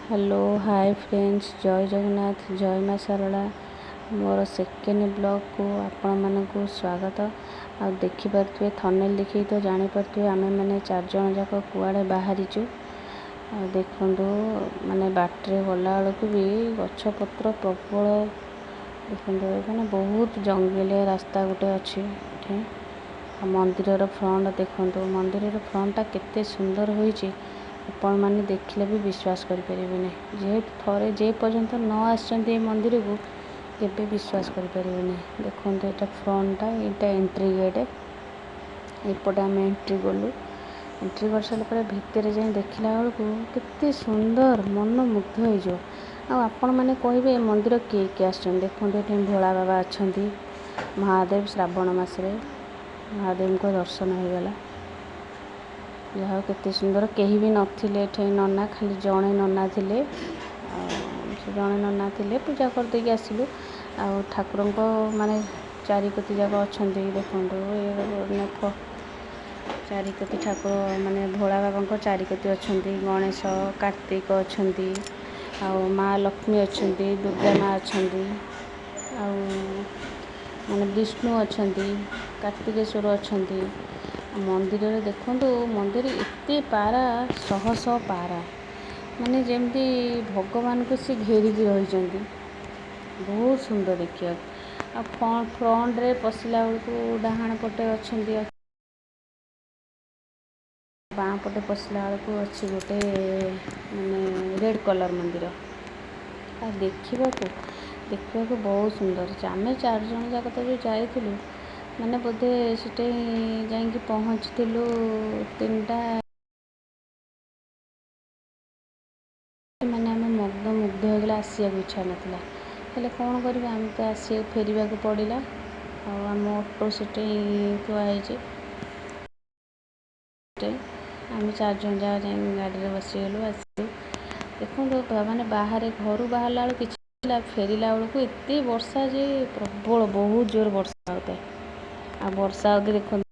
Hello, ହାଏ friends, ଜୟ ଜଗନ୍ନାଥ, ଜୟ ମା ଶାରଳା। ମୋର second ବ୍ଲଗ୍କୁ ଆପଣମାନଙ୍କୁ ସ୍ୱାଗତ। ଆଉ ଦେଖିପାରୁଥିବେ, ଥମ୍ବନେଲ୍ ଦେଖିକି ତ ଜାଣିପାରୁଥିବେ ଆମେମାନେ ଚାରିଜଣ ଯାକ କୁଆଡ଼େ ବାହାରିଛୁ। ଆଉ ଦେଖନ୍ତୁ, ମାନେ ବାଟରେ ଗଲାବେଳକୁ ବି ଗଛପତ୍ର ପ୍ରବଳ। ଦେଖନ୍ତୁ, ମାନେ ବହୁତ ଜଙ୍ଗଲିଆ ରାସ୍ତା ଗୋଟେ ଅଛି ଏଠି। ଆଉ ମନ୍ଦିରର ଫ୍ରଣ୍ଟ ଦେଖନ୍ତୁ, ମନ୍ଦିରର ଫ୍ରଣ୍ଟଟା କେତେ ସୁନ୍ଦର ହୋଇଛି, ଆପଣମାନେ ଦେଖିଲେ ବି ବିଶ୍ୱାସ କରିପାରିବେନି। ଯେହେତୁ ଥରେ ଯେ ପର୍ଯ୍ୟନ୍ତ ନ ଆସିଛନ୍ତି ଏ ମନ୍ଦିରକୁ, କେବେ ବିଶ୍ୱାସ କରିପାରିବେନି। ଦେଖନ୍ତୁ, ଏଇଟା ଫ୍ରଣ୍ଟଟା, ଏଇଟା ଏଣ୍ଟ୍ରି ଗେଟ୍। ଏପଟେ ଆମେ ଏଣ୍ଟ୍ରି କଲୁ। ଏଣ୍ଟ୍ରି କରିସାରିଲା ପରେ ଭିତରେ ଯାଇ ଦେଖିଲା ବେଳକୁ କେତେ ସୁନ୍ଦର, ମନ ମୁଗ୍ଧ ହେଇଯିବ। ଆଉ ଆପଣମାନେ କହିବେ, ଏ ମନ୍ଦିର କିଏ କିଏ ଆସିଛନ୍ତି? ଦେଖନ୍ତୁ, ଏଠି ଭୋଳା ବାବା ଅଛନ୍ତି, ମହାଦେବ। ଶ୍ରାବଣ ମାସରେ ମହାଦେବଙ୍କ ଦର୍ଶନ ହେଇଗଲା। ଯାହା ହଉ, କେତେ ସୁନ୍ଦର। କେହି ବି ନଥିଲେ ଏଠି ନନା, ଖାଲି ଜଣେ ନନା ଥିଲେ। ଆଉ ସେ ଜଣେ ନନା ଥିଲେ, ପୂଜା କରିଦେଇକି ଆସିଲୁ। ଆଉ ଠାକୁରଙ୍କ ମାନେ ଚାରିକତି ଯାକ ଅଛନ୍ତି। ଦେଖନ୍ତୁ, ମାନେ ଚାରିକତି ଠାକୁର, ମାନେ ଭୋଳା ବାବାଙ୍କ ଚାରିକତି ଅଛନ୍ତି। ଗଣେଶ, କାର୍ତ୍ତିକ ଅଛନ୍ତି, ଆଉ ମା ଲକ୍ଷ୍ମୀ ଅଛନ୍ତି, ଦୁର୍ଗା ମା ଅଛନ୍ତି, ଆଉ ମାନେ ବିଷ୍ଣୁ ଅଛନ୍ତି, କାର୍ତ୍ତିକେଶ୍ୱର ଅଛନ୍ତି। ମନ୍ଦିରରେ ଦେଖନ୍ତୁ, ମନ୍ଦିର ଏତେ ପାରା, ଶହ ଶହ ପାରା, ମାନେ ଯେମିତି ଭଗବାନଙ୍କୁ ସେ ଘେରିକି ରହିଛନ୍ତି। ବହୁତ ସୁନ୍ଦର ଦେଖିବାକୁ। ଆଉ ଫ୍ରଣ୍ଟରେ ପଶିଲା ବେଳକୁ ଡାହାଣ ପଟେ ଅଛନ୍ତି, ବାଁ ପଟେ ପଶିଲା ବେଳକୁ ଅଛି ଗୋଟେ ମାନେ ରେଡ଼୍ କଲର୍ ମନ୍ଦିର। ଆଉ ଦେଖିବାକୁ ଦେଖିବାକୁ ବହୁତ ସୁନ୍ଦର। ଆମେ ଚାରିଜଣ ଯାକ ତ ଯେଉଁ ଯାଇଥିଲୁ, ମାନେ ବୋଧେ ସେଠି ଯାଇକି ପହଞ୍ଚିଥିଲୁ 3ଟା। ମାନେ ଆମେ ମଗ୍ନ ମୁଗ୍ଧ ହେଇଗଲା, ଆସିବାକୁ ଇଚ୍ଛା ନଥିଲା। ହେଲେ କ'ଣ କରିବା, ଆମେ ତ ଆସିବାକୁ ଫେରିବାକୁ ପଡ଼ିଲା। ଆଉ ଆମ ଅଟୋ ସେଠି ଥୁଆ ହେଇଛି। ଆମେ ଚାରିଜଣ ଯାକ ଯାଇକି ଗାଡ଼ିରେ ବସିଗଲୁ, ଆସିଲୁ। ଦେଖନ୍ତୁ, ମାନେ ବାହାରେ ଘରୁ ବାହାରିଲା ବେଳକୁ କିଛି ଥିଲା, ଫେରିଲା ବେଳକୁ ଏତେ ବର୍ଷା ଯେ ପ୍ରବଳ, ବହୁତ ଜୋର ବର୍ଷା ହେଉଥାଏ। ଆଉ ବର୍ଷା ହଉଥାଏ, ଦେଖନ୍ତୁ।